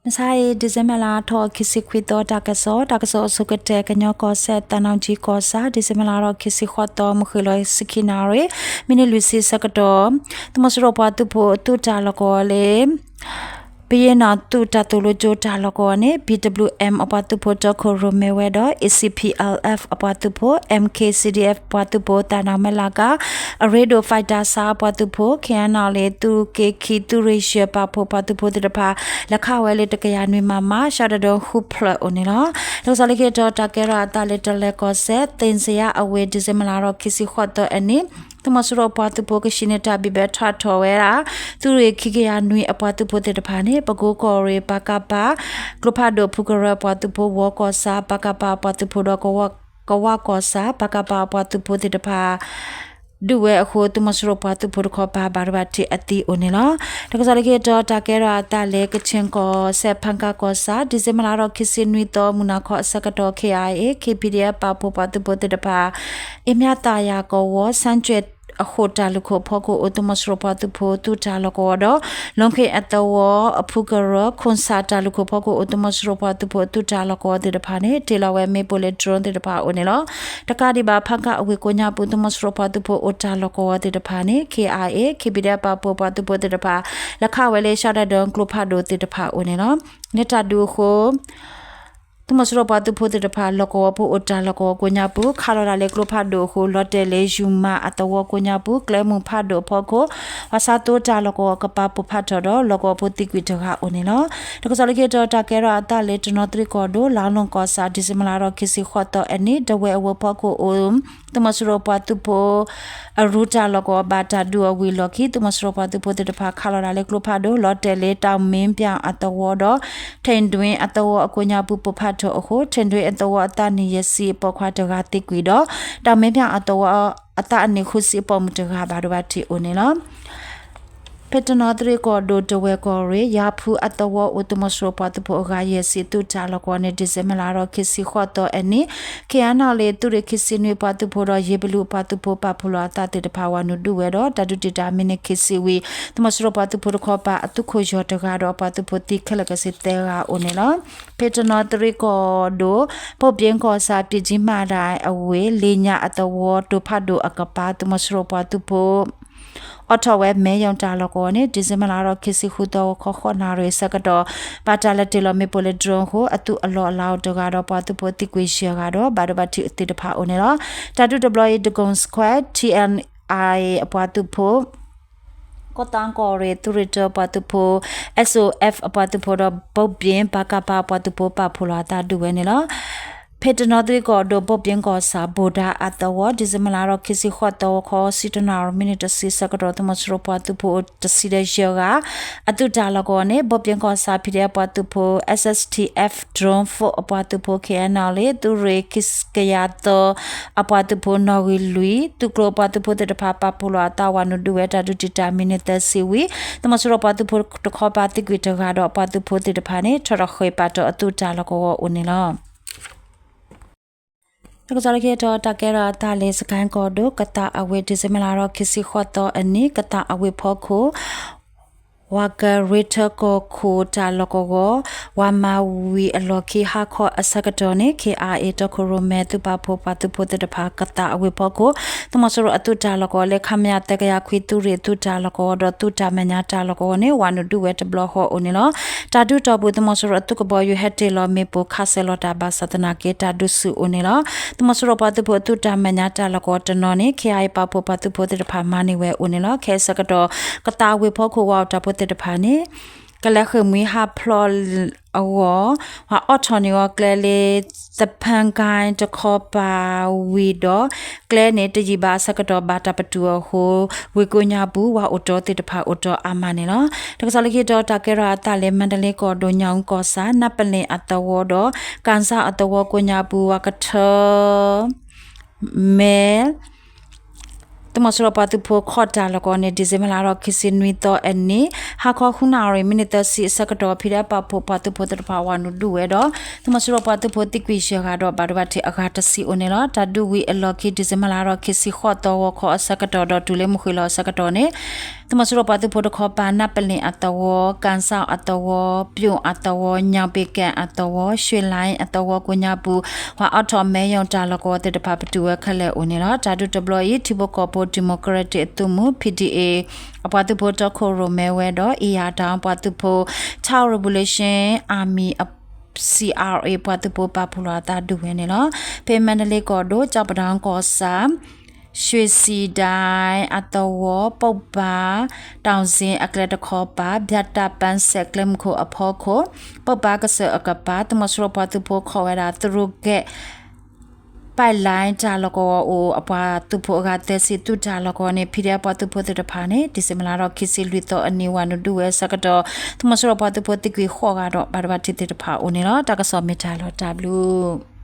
မုၢ်ဆါအံၤ December လါထီၣ်ခံဆံခွံသီ တၢ်ကစီၣ်, တၢ်ကစီၣ်အဆိကတၢၢ် ကညီကီၢ်စဲၣ် သံတောင်ကြီးကီၢ်ဆၣ် December လါထီၣ်ခံဆံဃိးသီ မုၢ်ဃ့ၢ်လီၤဆံခံနၣ်ရံၣ် မံးနံးလွံၢ်ဆံဆၢကတီၢ် သုးမီၤစိရိၤပှၤသုးဖိအသုးတၢ်လီၢ်ကဝီၤလၢ ပယဲၢ်နီၣ်သုးတၢ်သိၣ်လိကၠိတၢ်လီၢ်ကဝီၤန့ၣ် ပံၣ်တဘျုးအ့ၣ် အပှၤသုးဖိတီခိၣ်ရိၣ်မဲဝဲဒီး A C P L F အပှၤသုးဖိ M K C D F ပှၤသုးဖိ သးနီၣ်မဲလးကါ အရ့ဒိၣ် fighter စၣ်အပှၤသုးဖိ K N L A သုးက့ခံ သုးရ့ၣ်ယဲၢ်ပာ်ဖှိၣ်ပှၤသုးဖိသ့ၣ်တဖၣ် လဲၤခးဝဲလၢတကယၤနွံမမ ရှဲဒဒၢဃုဖျၢၣ်အိၣ်န့ၣ်လီၤ. တၢ်ကစီၣ်လၢခံတီၤ တၢ်ကဲထီၣ်အသးလၢတလၢၤကီၢ်စဲၣ် သ့ၣ်စယါအဝ့ၢ် December လါထီၣ်ခံဆံဃိးသီအနံၤ သုးမီၤစိရိၤပှၤသုးဖိကဟံးန့ၢ်တၢ်ဘံၣ်ဘဲထီၣ်ထီၣ်ဝဲဒၣ် သုးရ့ၣ်ခံကယၤနွံအပှၤသုးဖိသ့ၣ်တဖၣ်န့ၣ် ပကိကီၢ်ရ့ၣ် ပကဖ ကျိဖးဒိၣ်ဖုကရၢပှၤသုးဖိ ဝီကီၢ်ဆၣ် ပကဖ အပှၤသုးဖိဒီး ကဝ ကီၢ်ဆၣ် ပကဖ အပှၤသုးဖိသ့ၣ်တဖၣ် ဒုးဝဲအဃိ သုးမီၤစိရိၤပှၤသုးဖိတခီပၤ ဘၣ်ဒိဘၣ်ထံးအသံအိၣ်န့ၣ်လီၤ. တၢ်ကစီၣ်လၢခံတီၤ တၢ်ကဲထီၣ်အသးလၢ ကခ့ၣ်ကီၢ်စဲၣ် ဖၣ်ကၣ်ကီၢ်ဆၣ် December လါထီၣ်ခံဆံနွံသီ မုၢ်နၤခီအဆၢကတီၢ် K I A K P D F ပာ်ဖှိၣ်ပှၤသုးဖိသ့ၣ်တဖၣ် အ့မၠါသးယၤကဝီၤ စၣ်ကၠွဲၣ်အဃိၣ်တၢ်လုၢ်ခိၣ်ဖီခိၣ်အိၣ် သုးမီၤစိရိၤပှၤသုးဖိသုးတၢ်လီၢ်ကဝီၤဒီး လီခ့ၣ်အသဝီအဖုကရၢ ခိၣ်စၣ်တၢ်လုၢ်ခိၣ်ဖီခိၣ်အိၣ် သုးမီၤစိရိၤပှၤသုးဖိအသုးတၢ်လီၢ်ကဝီၤသ့ၣ်တဖၣ်န့ၣ် တ့ၢ်လီၤဝဲမ့ၣ်ပိၢ်လၢ drone သ့ၣ်တဖၣ်အိၣ်န့ၣ်လီၤ. တကးဒံးဘၣ် ဖၣ်ကၣ်အဝ့ၢ်ကိးညါပူၤ သုးမီၤစိရိၤပှၤသုးဖိအိၣ်တၢ်လီၢ်ကဝီၤသ့ၣ်တဖၣ်န့ၣ် K I A K P D F ပာ်ဖှိၣ်ပှၤသုးဖိသ့ၣ်တဖၣ် လဲၤခးဝဲလၢ ရှဲဒဒၢ ကျိဖးဒိၣ်သ့ၣ်တဖၣ်အိၣ်န့ၣ်လီၤ. လၢတၢ်ဒုးအဃိ သုးမီၤစိရိၤပှၤသုးဖိသ့ၣ်တဖၣ် လီၢ်ကဝီၤဖိအိၣ်တၢ်လီၢ်ကဝီၤကိးညါပူၤ ခးလီၤတၢ်လၢကျိဖးဒိၣ်အဃိ လီၤတဲာ်လၢ ယူၤမၤအသဝီကိးညါပူၤ ကျဲမုၢ်ဖးဒိၣ်အဖီခိၣ် ပှၤဆါသိတၢ်လီၢ်ကဝီၤကပၤပိၢ်ဖးထီၣ်ဒီး လီၢ်ကဝီၤဖိသံကွံာ်တဂၤအိၣ်န့ၣ်လီၤ. တၢ်ကစီၣ်လၢခံတီၤ တၢ်ကဲထီၣ်အသးလၢတနီသရံၣ်ကီၢ်ဒိၣ် လါလီၢ်ကီၢ်ဆၣ် December လါထီၣ်ခံဆံဃိးသီအနံၤ ဒဝဲၢ်အဝ့ၢ်ဖီခိၣ်အိၣ် သုးမီၤစိရိၤပှၤသုးဖိ အရူတၢ်လီၢ်ကဝီၤဘၣ်တၢ်ဒုးအဝံၤအလီၢ်ခံ သုးမီၤစိရိၤပှၤသုးဖိသ့ၣ်တဖၣ် ခးလီၤတၢ်လၢကျိဖးဒိၣ် လီၤတဲာ်လၢ တၢ်မ့ၣ်ပၠၣ်အသဝီဒီး ထ့ၣ်ဒွ့အသဝီအကိးညါပူၤ ပိၢ်ဖးထီၣ်အဃိ ထ့ၣ်ဒွ့အသဝီအသးနံၣ်ယဲၢ်ဆံအပိာ်ခွါတဂၤသံကွံာ်ဒီး တၢ်မ့ၣ်ပၠၣ်အသဝီအသးအနံၣ်ဃုဆံအပိာ်မုၣ်တဂၤ ဘၣ်ဒိဘၣ်ထံးအိၣ်န့ၣ်လီၤ. ဖဲတနီသရံၣ်ကီၢ်ဒိၣ် ဒဝဲၢ်ကီၢ်ရ့ၣ် ယါဖူအသဝီအိၣ် သုးမီၤစိရိၤပှၤသုးဖိအဂၤယဲၢ်ဆံ သုးတၢ်လီၢ်ကဝီၤန့ၣ် December လါထီၣ်ခံဆံဃိးသီအနံၤ KNLA သုးရ့ၣ်ခံဆံနွံပှၤသုးဖိဒီး ယ့ဘလူအပှၤသုးဖိပာ်ဖှိၣ်လီၤအသးသ့ၣ်တဖၣ် ဝၤနုာ်ဒုးဝဲဒီး တၢ်ဒုးတံာ်တာ်မံးနံးခံဆံဝံၤ သုးမီၤစိရိၤပှၤသုးဖိတခီပၤ အသုးခိၣ်ယီၤတဂၤဒီးအပှၤသုးဖိသံခဲလၢာ် ကစ့သၢဂၤအိၣ်န့ၣ်လီၤ. ဖဲတနီသရံၣ်ကီၢ်ဒိၣ် ဘိၣ်ဘျ့ကီၢ်ဆၣ် ပံၣ်ကၠံမၤဒၣ်အဝ့ၢ် လ့ၣ်ညါအသဝီ တိၤဖးဒိၣ်အကပၤ သုးမီၤစိရိၤပှၤသုးဖိ အိးထီၣ်ဝဲမဲာ်ယီၣ်တၢ်လီၢ်ကဝီၤန့ၣ် December လါထီၣ်ခံဆံဃုသီ ဂီၤခီဃိးနၣ်ရံၣ်အဆၢကတီၢ် ဘၣ်တၢ်လဲၤတ့ၢ်လီၤမ့ၣ်ပိၢ်လၢ drone အဃိ အသုးအလီၢ်အလၤအိၣ်တဂၤဒီး ပှၤသုးဖိသံကွံာ်ယဲၢ်ဂၤဒီး ဘၣ်ဒိဘၣ်ထံးသ့ၣ်တဖၣ်အိၣ်န့ၣ်လီၤ. တၢ်ဒုးတဘျီအံၤ ဒကိၣ်စခွဲး T N I အပှၤသုးဖိ ကီၢ်သၣ်ကီၢ်ရ့ၣ်သုးရ့ၣ်တၢပှၤသုးဖိ S O F အပှၤသုးဖိဒီး ဘိၣ်ဘျ့ ပကဖ အပှၤသုးဖိပာ်ဖှိၣ်လီၤအသးဒုးဝဲန့ၣ်လီၤ. ဖဲတနီသရံၣ်ကီၢ်ဒိၣ် ဘိၣ်ဘျ့ကီၢ်ဆၣ် ဘိၣ်ဒါအသဝီ December လါထီၣ်ခံဆံဃိးသီ ဂီၤခီဆံတနၣ်ရံၣ် မံးနံးတဆံဆၢကတီၢ် သုးမီၤစိရိၤပှၤသုးဖိတဆံဒီးယဲၢ်ဂၤ အသုးတၢ်လီၢ်ကဝီၤန့ၣ် ဘိၣ်ဘျ့ကီၢ်ဆၣ် P D F ပှၤသုးဖိ S S T F Drone Force အပှၤသုးဖိ K N L A သုးရ့ၣ်ခံကယၤသၢ အပှၤသုးဖိနီၣ်ဂံၢ်လွံၢ် သုးကျိၤပှၤသုးဖိသ့ၣ်တဖၣ် ပာ်ဖှိၣ်လီၤအသးဝၤနုာ်ဒုးဝဲတၢ်ဒုးတံာ်တာ်မံးနံးသၢဆံဝံၤ သုးမီၤစိရိၤပှၤသုးဖိတခီပၤသံကွံာ်တဂၤဒီး အပှၤသုးဖိသ့ၣ်တဖၣ်န့ၣ် ထီၣ်ထီၣ်ဃ့ၢ်ပာ်တီၤအသုးတၢ်လီၢ်ကဝီၤအိၣ်န့ၣ်လီၤ. တၢ်ကစီၣ်လၢခံတီၤ တၢ်ကဲထီၣ်အသးလၢ စကဲၣ်ကီၢ်ဒိၣ် ကသးအဝ့ၢ် December လါထီၣ်ခံဆံဃိးသီအနံၤ ကသးအဝ့ၢ်ဖီခိၣ် ဝၤကရ့ထၢကီၢ်ခိၣ်တၢ်လီၢ်ကဝီၤ ဝၤမၤဝံၤအလီၢ်ခံဟါခီအဆၢကတီၢ်န့ၣ် K I A တီခိၣ်ရိၣ်မဲ သုးပာ်ဖှိၣ်ပှၤသုးဖိသ့ၣ်တဖၣ် ကသးအဝ့ၢ်ဖီခိၣ် သုးမီၤစိရိၤအသုးတၢ်လီၢ်ကဝီၤလၢ ခမရ သၢကယၤခွံ သုးရ့ၣ်သုးတၢ်လီၢ်ကဝီၤဒီး သုးတၢ်မဲာ်ညါတၢ်လီၢ်ကဝီၤန့ၣ် ဝၤနုာ်ဒုးဝဲတဘျီဃီအိၣ်န့ၣ်လီၤ. တၢ်ဒုးတီၢ်ပူၤ သုးမီၤစိရိၤအသုးကဘီယူၤဟဲတ့ၢ်လီၤမ့ၣ်ပိၢ်ခးစၢၤလီၤတၢ်ဘၣ်ဆၣ်သနာ်က့ တၢ်ဒုးဆူၣ်အိၣ်န့ၣ်လီၤ. သုးမီၤစိရိၤပှၤသုးဖိအသုးတၢ်မဲာ်ညါတၢ်လီၢ်ကဝီၤတနီၤန့ၣ် K I A ပာ်ဖှိၣ်ပှၤသုးဖိသ့ၣ်တဖၣ်မၤန့ၢ်ဝဲအိၣ်န့ၣ်လီၤ. ခဲအံၤဆၢကတီၢ် ကသးဝ့ၢ်ဖီခိၣ်ဝၤအိၣ်တၢ်ဖိသ့ၣ်တဖၣ်န့ၣ် ကလဲၤဃ့ၢ်မှံဟးဖျိးအဂီၢ် ပှၤအိးထီၣ်န့ၢ်အီၤကျဲလၢ သဖၣ်ကၣ်တခီပၤဝံၤဒီး ကျဲန့ၣ်တယံာ်ဘၣ်အဆၢကတီၢ် ဘၣ်တၢ်ပတုာ်အဃိ ဝ့ၢ်ကိးညါပူၤ ဝၤအိၣ်တ့ၢ်သ့ၣ်တဖၣ်အိၣ်တ့ၢ်အါမးန့ၣ်လီၤ. တၢ်ကစီၣ်လၢခံတီၤ တၢ်ကဲထီၣ်အသးလၢ မါဒလ့ကီၢ်ဒိၣ် ညၣ်အူကီၢ်ဆၣ် နၢ်ပလ့ၣ်အသဝီဒီး ကၣ်စၣ်အသဝီကိးညါပူၤ ဝၤကထၢ မဲ သုးမီၤစိရိၤပှၤသုးဖိခီၣ်တၢ်လီၢ်ကဝီၤန့ၣ် December လါထီၣ်ခံဆံနွံသီအနံၤ ဟါခီဃုနၣ်ရံၣ် မံးနံးသၢဆံအဆၢကတီၢ် ဖံးဒဲးပာ်ဖှိၣ်ပှၤသုးဖိသ့ၣ်တဖၣ် ဝၤနုာ်ဒုးဝဲဒီး သုးမီၤစိရိၤပှၤသုးဖိသံကွံာ်ယဲၢ်ဂၤဒီး ဘၣ်ဒိဘၣ်ထံးအဂၤတဆံအိၣ်န့ၣ်လီၤ. တၢ်ဒုးဝံၤအလီၢ်ခံ December လါထီၣ်ခံဆံဃိးသီ ဂီၤခီအဆၢကတီၢ်ဒီး တုၤလၢမုၢ်ဃ့ၢ်လီၤအဆၢကတီၢ်န့ၣ် သုးမီၤစိရိၤပှၤသုးဖိတခီပၤ နၢ်ပလ့ၣ်အသဝီ, ကၣ်စၣ်အသဝီ, ပၠိၣ်အသဝီ, ညောင်ပင်ကယ်အသဝီ, ရွှေလိုင်းအသဝီကိးညါပူၤ ပှၤအိးထီၣ်မဲယိၣ်တၢ်လီၢ်ကဝီၤသ့ၣ်တဖၣ်ပတုာ်ဝဲခဲလၢာ်အိၣ်န့ၣ်လီၤ. တၢ်ဒုးတဘျီအံၤ ထံဖိကီၢ်ဖိ Democratic အသုးမုၢ် P D A အပှၤသုးဖိတီခိၣ်ရိၣ်မဲဝဲဒီး အ့ၣ်ယၣ်တၢ်ပှၤသုးဖိ Chin Revolution Army C R A ပှၤသုးဖိပာ်ဖှိၣ်လီၤအသးဒုးဝဲန့ၣ်လီၤ. ဖဲမါဒလ့ကီၢ်ဒိၣ် ကၠီပဒၣ်ကီၢ်ဆၣ် ရွှေစံဒိုင်အသဝီ ပုၢ်ပၢ် တီၣ်စ့အကျဲတခီပၤ ဘၠၣ်တၢ်ပၣ်စဲးကျဲမုၢ်ခိၣ်အဖီခိၣ် ပုၢ်ပၢ်ကစၢၢ်အကပၤ သုးမီၤစိရိၤပှၤသုးဖိခိးဝဲဒၣ် သရူးကဲး ပၢၣ်လဲၣ်တၢ်လီၢ်ကဝီၤအိၣ် အပှၤသုးဖိအဂၤသၢဆံ သုးတၢ်လီၢ်ကဝီၤန့ၣ် ဖံးဒဲးပှၤသုးဖိသ့ၣ်တဖၣ်န့ၣ် ဒံၣ်စ့ဘၢၣ်လါဒီးခံဆံလွံၢ်သီအနံၤ ဝၤနုာ်ဒုးဝဲအဆၢကတီၢ် သုးမီၤစိရိၤပှၤသုးဖိသံကွံာ်ဃိးဂၤဒီး ဘၣ်ဒိဘၣ်ထံးသ့ၣ်တဖၣ်အိၣ်န့ၣ်လီၤ. တၢ်ကစီၣ်မ့ၢ်တၢ်လီၤတၢ်ဘျုး